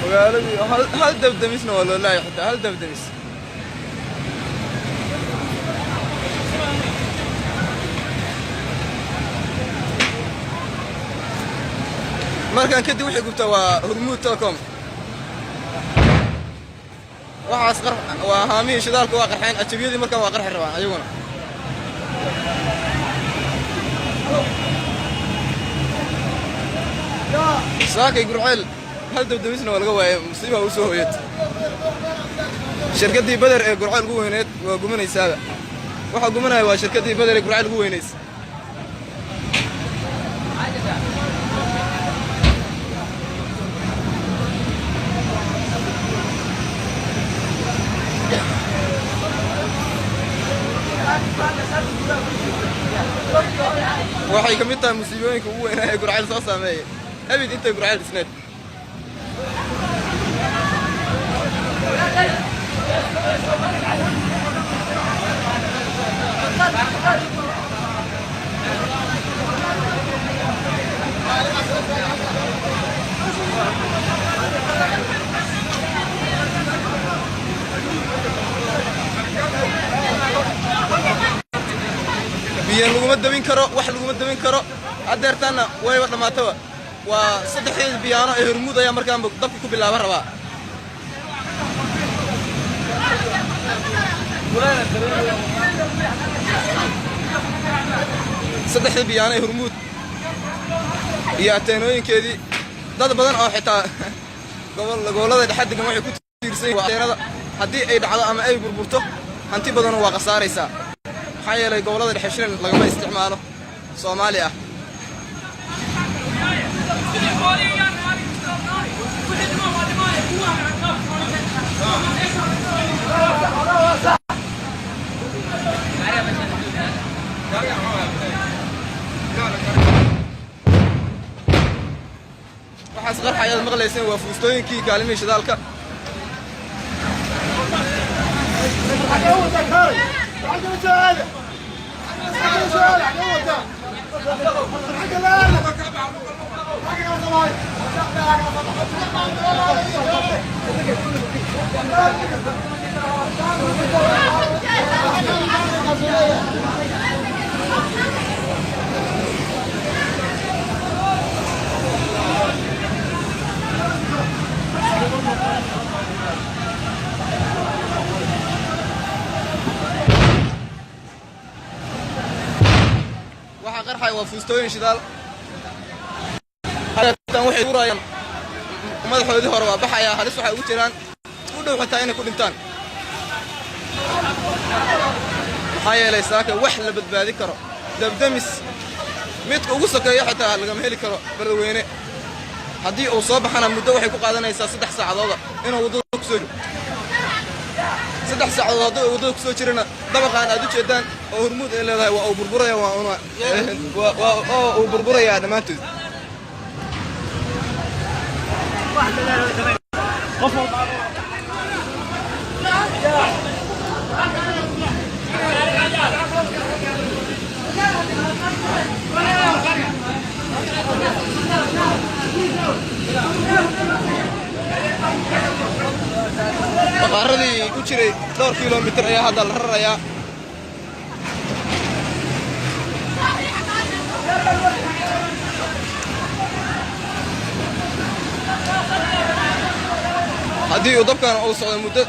Magaaladii hal dabdamisna waa loo laayay, xitaa hal dabdamis. Markaan kadib waxay gubtaa waa Hormuud Telecom. Waxaas qar waa haamihii shidaalka, waa qarxeen ajabiyadii. Markaan waa qarxi rabaan ayaguna. Saakay Gurceel hal dabdamisna waa laga waayay. Musiiba u soo hoyat. Shirkaddii Beder ee Gurceel ugu weyneed waa gumanaysaaba. Waxaa gumanaya waa shirkaddii Beder ee Gurceel ugu weynays. Waxay ka mid tahay musiibooyinka ugu weynaa ee Gurceel soo saameeyay abid intay Gurceel dhisneed. Biyo laguma dabin karo, wax laguma dabin karo. Haddeertaanna wayba dhammaataba. Waa saddexdeed biyaano ee Hormuud ayaa markaanba dabka ku bilaaban rabaa. Saddexdii biyaano ee Hormuud iyo ateenooyinkeedii. Dad badan oo xitaa gobollada dhexe degan waxay ku tiirsan yihiin ateenada. Haddii ay dhacdo ama ay burburto, hanti badanu waa khasaaraysaa, maxaa yeelay gobollada dhexe shilin lagama isticmaalo Soomaali ah. Waxaas qarxa ayaad maqlayseen waa fuustooyinkii kaalimihii shidaalka. Waxaa qarxaya waa fuustooyin shidaal. Hadeertan waxay urayaan madaxoodii hore waa baxayaa. Halis waxay ugu jiraan u dhow xitaa inay ku dhintaan, maxaa yeelay saaka wax la badbaadi karo, dabdamis midka ugu sokeeyo xitaa lagama heli karo Beledweyne. Haddii uu soo baxana, muddo waxay ku qaadanaysaa 3 saacadooda inuu waddada ku soo jiro. 3 saacadood haddii uu waddada kusoo jirana, dabaqaan aad u jeedaan oo Hormuud ay leedahay waa uu burburaya, waa una waa oo uu burburayaa dhammaantood. Baqaaradii ku jiray dhowr kilomitir ayaa hadda la rarayaa. Haddii uu dabkan uu socdo muddo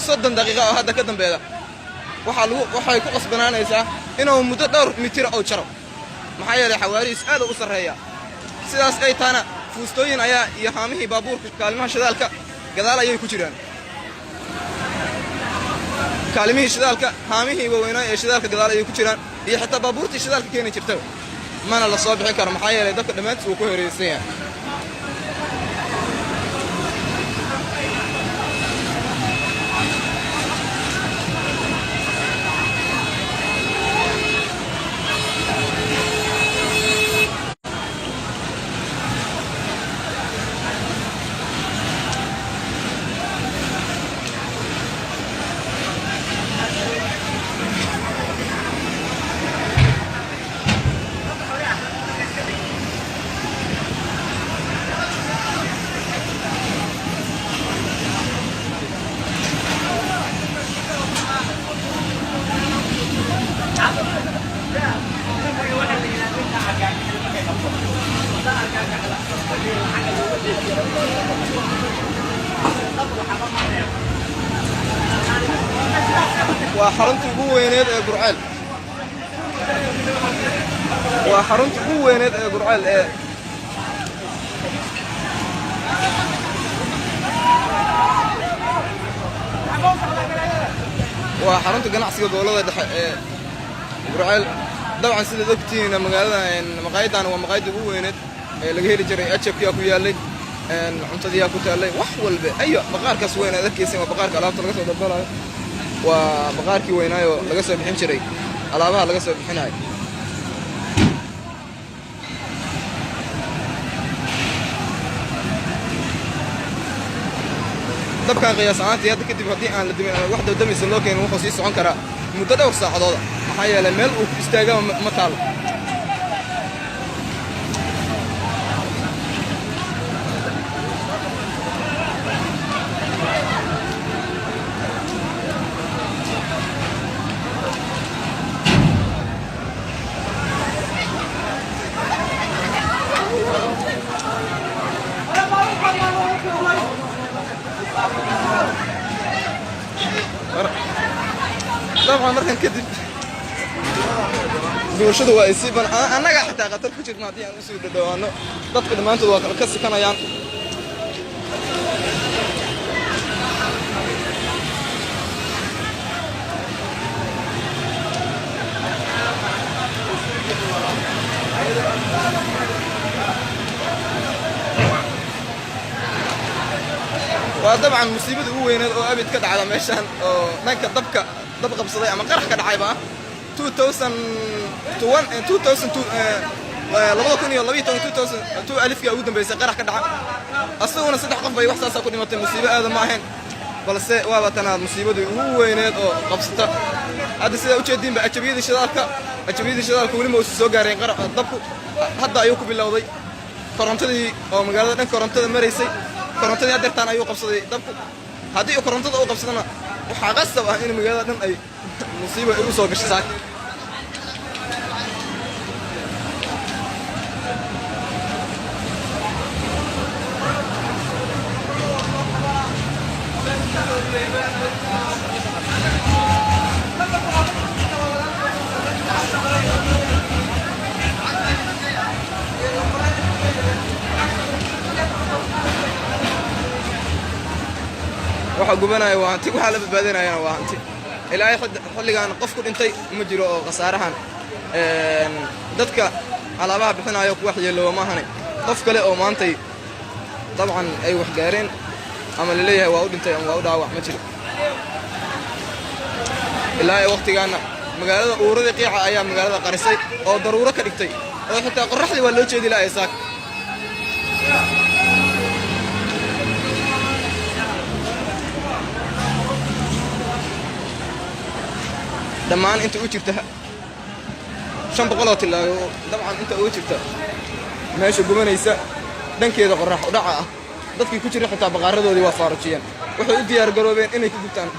30 daqiiqa oo hadda ka dambeeda, waxaa lagu waxay ku qasbanaanaysaa inuu muddo dhowr mitir uu jaro, maxaa yeelay xawaarihiis aad u sarreeya. Sidaas ay tahana, fuustooyin ayaa iyo haamihii baabuurka kaalimaha shidaalka gadaal ayay ku jiraan. Kaalimihii shidaalka, haamihii waaweynaa ee shidaalka gadaal ayay ku jiraan, iyo xitaa baabuurtii shidaalka keeni jirtaba mana la soo bixin karo, maxaa yeelay dabka dhammaantiis wuu ku hereersan yahay. Waa xarunta ugu weyneed ee Gurceel, waa xarunta ugu weyneed ee Gurceel ee waa xarunta ganacsiga gobolada dhexe ee Gurceel. Dabcan sidaad ogtihiin, magaalada maqaayadan waa maqaayadda ugu weyneed ee laga heli jiray. Ajabkiyaa ku yaallay, cuntadiyaa ku taallay, wax walba. Ayo baqaarkaas weyn aad arkaysin waa baqaarka alaabta laga soo daldalayo, waa baqaarkii weynaayoo laga soo bixin jiray alaabaha laga soo bixinayo. Dabkan qiyaas ahaantii hadda kadib haddii aan la dimin ama wax dabdamaysa loo keenin, wuxuu sii socon karaa muddo dhowr saacadooda, maxaa yeelay meel uu ku istaagaba ma taalo. Dabcan markan kadib gubashadu waa ay sii ban annagaa xitaa khatar ku jirna haddii aan usii dhadhawaano. Dadka dhammaantood waa kala ka sikanayaan. Waa dabcan musiibada ugu weyneed oo abid ka dhacda meeshan oo dhanka dabka dab qabsaday ama qarax ka dhacayba ah. 2001, 2012, 2002-kii ugu dambeysay qarax ka dhaca, asaguna saddex qof bay wax saasaa ku dhimatay. Musiibo aada ma ahayn, balse waaba tanaad musiibadii ugu weyneed oo qabsata. Hadda sidaa ujeediinba ajabiyadii shidaalka weli ma uusan soo gaareen. Qarax dabku hadda ayuu ku bilowday korontadii oo magaalada dhan korontada maraysay. Korontadii hadeertaan ayuu qabsaday dabku. Haddii uu korontada u qabsadana, waxaa qasab ah in magaalada dhan ay musiibo ay u soo gasho saaka. Waxa gubanaya waa hanti, waxaa la badbaadinayana waa hanti. Ilaa xilligan qof ku dhintay ma jiro oo khasaarahan dadka alaabaha bixinayo ku waxyeelooba maahane, qof kale oo maantay dabcan ay wax gaareen ama laleeyahay waa u dhintay ama waa u dhaawac ma jiro ilaa ay waqtigaana. Magaalada uuradii qiica ayaa magaalada qarisay oo daruuro ka dhigtay, oo xitaa qorraxdii waa loo jeedi lahay saaka. Dhammaan inta u jirta 500 oo tilaabo, dabcan inta uga jirta meesha gubanaysa dhankeeda qorrax udhaca ah, dadkii ku jira xitaa baqaaradoodii waa faarujiyeen. Waxay u diyaar garoobeen inay ku gubtaan.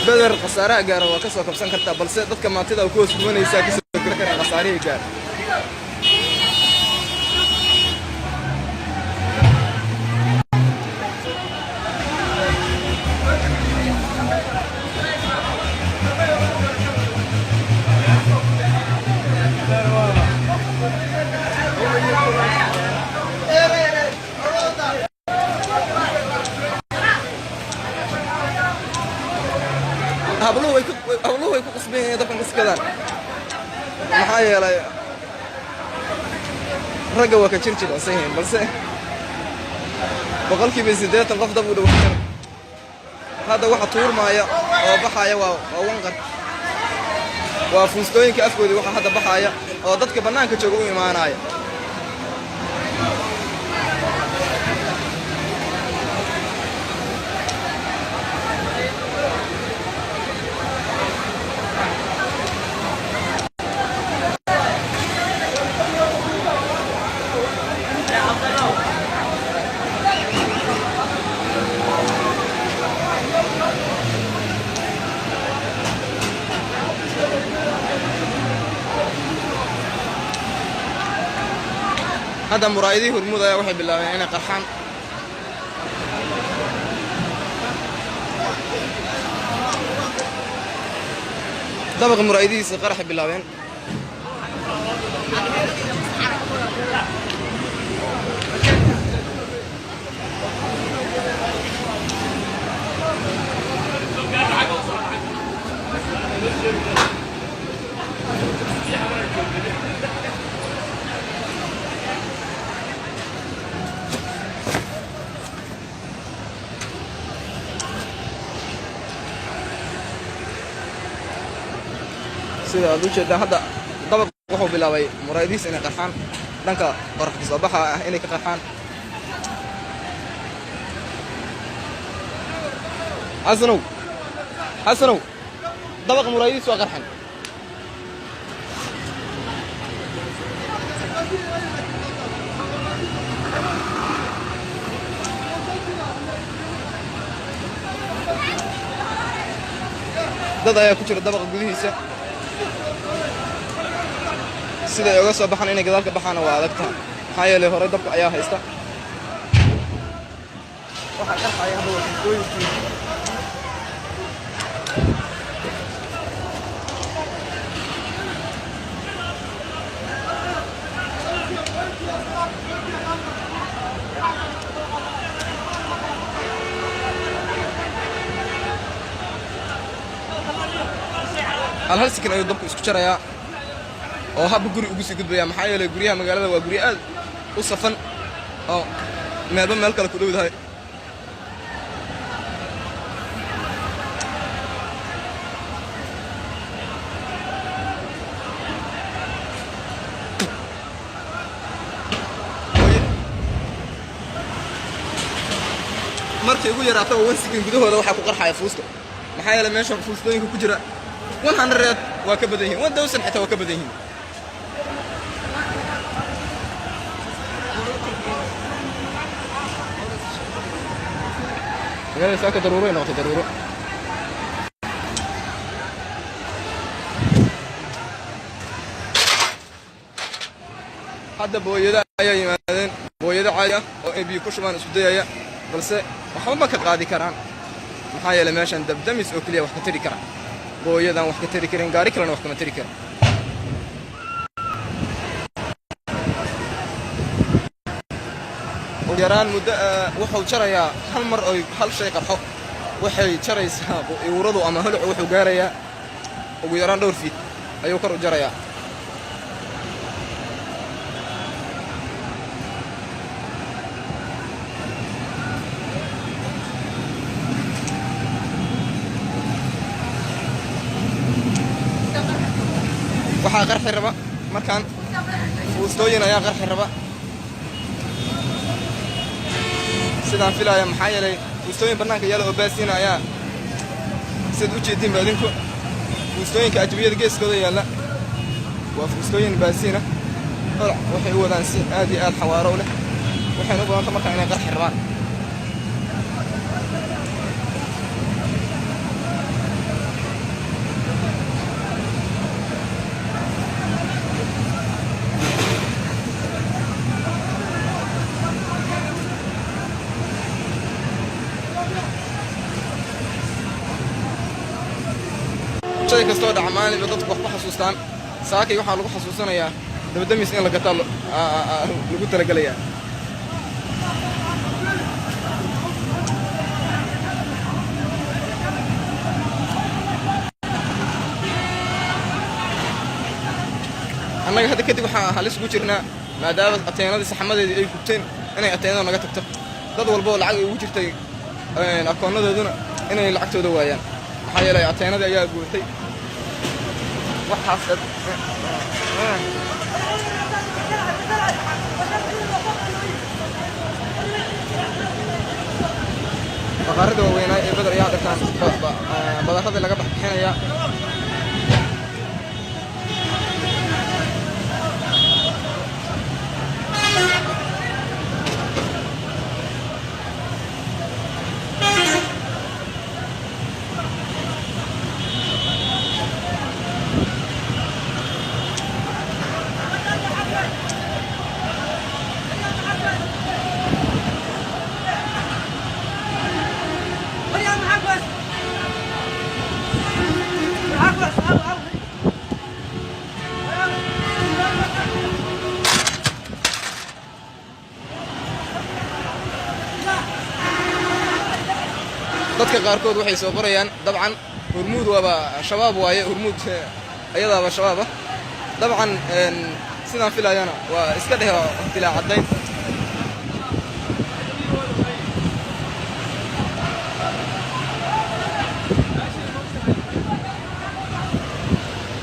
Beder khasaaraha gaara waa ka soo kabsan kartaa, balse dadka maantida ku hoos gubanaysaa kasoo garan karaa khasaarihii gaara. khasban yihin inay dabkan ka sikadaan. Maxaa yeelay, ragga waa ka jir jilicsan yihiin, balse 80% qof dab u dhawaan kara. Hadda waxa tuurmaaya oo baxaaya waa wanqar, waa fuustooyinka afkoodii waxa hadda baxaaya oo dadka bannaanka jooga u imaanaya. Hadda muraayadihii Hormuud ayaa waxay bilaabeen inay qarxaan. Dabaqa muraayadihiisa qaraxay bilaabeen. Sida aad u jeedaan, hadda dabaq wuxuu bilaabay muraayadihiisa inay qarxaan, dhanka qorax kasoo baxa ah inay ka qarxaan. Xasanow, Xasanow, dabaqa muraayadihiisa waa qarxan. Dad ayaa ku jira dabaqa gudihiisa. Sida ay uga soo baxaan, inay gadaal ka baxaana waa adag tahay, maxaa yeelay horey dabka ayaa haysta. Waxaa qarxaya hadda waa fuustooyinkii. Hal hal sikin ayuu dabku isku jarayaa oo habba guri ugu sii gudbaya, maxaa yeelay guryaha magaalada waa guryo aad u safan oo meelba meel kale ku dhowdahay. Markay ugu yaraataba 1 second gudahooda waxaa ku qarxaya fuusto, maxaa yeelay meesha fuustooyinka ku jira 100 waa ka badan yihiin, 1000 xitaa waa ka badan yihiin. Magaalada saaka daruuro ay noqotay, daruuro. Hadda booyado ayaa yimaadeen, booyado caadi ah oo ay biyo ku shubaan isku dayaya, balse waxba ma ka qaadi karaan, maxaa yeelay meeshan dabdamis oo keliya wax ka tari kara. Booyadan wax ka tari karin, gaari kalena wax kama tari karin. Ugu yaraan muddo wuxuu jarayaa hal mar oy hal shay qarxo, waxay jaraysaa uuradu ama holacu wuxuu gaarayaa ugu yaraan dhowr feet ayuu kor u jarayaa. Waxaa qarxi raba markaan fuustooyin ayaa qarxi raba sidaan filaya, maxaa yeelay fuustooyin bannaanka yaala oo baasiina ayaa, sidaad u jeediinba idinku, fuustooyinka ajabiyada geeskooda yaalla waa fuustooyin baasiina. Holac waxay u wadaan si aad iyo aad xawaaro u leh, waxayna u badanta markaan inay qarxi rabaan. Shay kastoo dhaca maalinba dadku wax ku xasuustaan. Saakay waxaa lagu xasuusanayaa dabadamis in la gataa lagu talagelayaa. Annaga hadda kadib waxaan halis ugu jirnaa, maadaama ateenadii saxamadeedii ay gubteen, inay ateenada naga tagto. Dad walba oo lacag ay ugu jirtay akoonadooduna inay lacagtooda waayaan, maxaa yeelay ateenadii ayaa gubatay. Waxaas baqaarada waaweynaa ee Badar ayaa dhirtaan badaradii laga baxbixinayaa. Dadka qaarkood waxay soo qorayaan, dabcan Hormuud waaba Shabaab waaye, Hormuud ayadaaba Shabaab ah. Dabcan sidaan filayana waa iska dheh bilaa caddayn.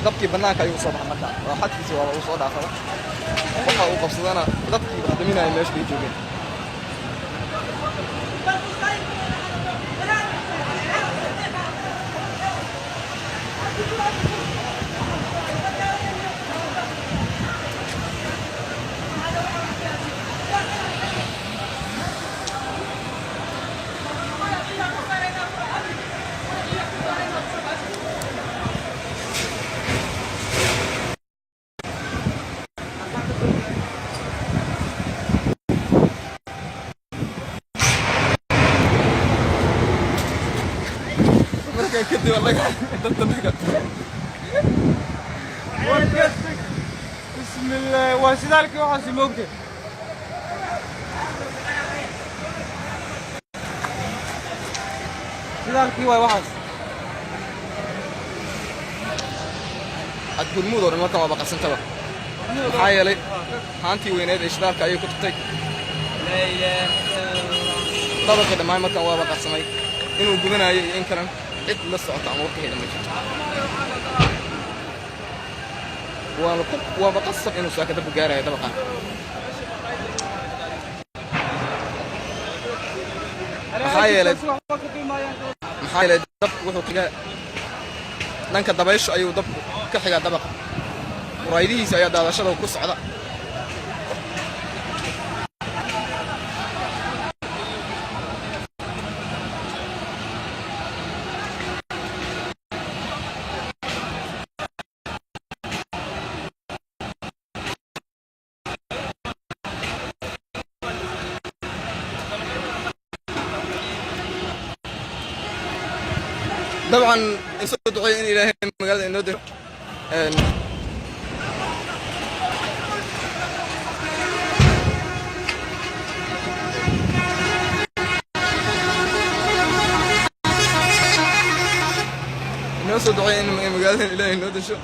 Dabkii bannaanka ayuu usoo baxa marka, waa xadkiisi waaba uu soo dhaafaba. Waxa uu qabsadana dadkii wax daminaya meesha bay joogeen. Markaa kadib annaga dadka Bismillah, waa shidaalkii waxaasi moogtay. Shidaalkii waay waxaas. Ad Hormuud oo dhan markan waaba qarsantaba, maxaa yeelay haantii weyneed ee shidaalka ayay ku tagtay. Dabaqii dhammaan markan waaba qarsamay. Inuu gubanayo iyo in kalan cid la socota ama warka hayda ma jirto. Waana ku waaba qasab inuu saaka dabku gaarayo dabaqan, maxaa yeelay dabku wuxuu kaga dhanka dabayshu ayuu dabku ka xigaa dabaqa. Muraayadihiisa ayaa daadashada ku socda. Dabcan soo duceeyo in Ilaahay magaalada inoo diro. Inoo soo duceeyo in magaaladan Ilaahay inoo desho.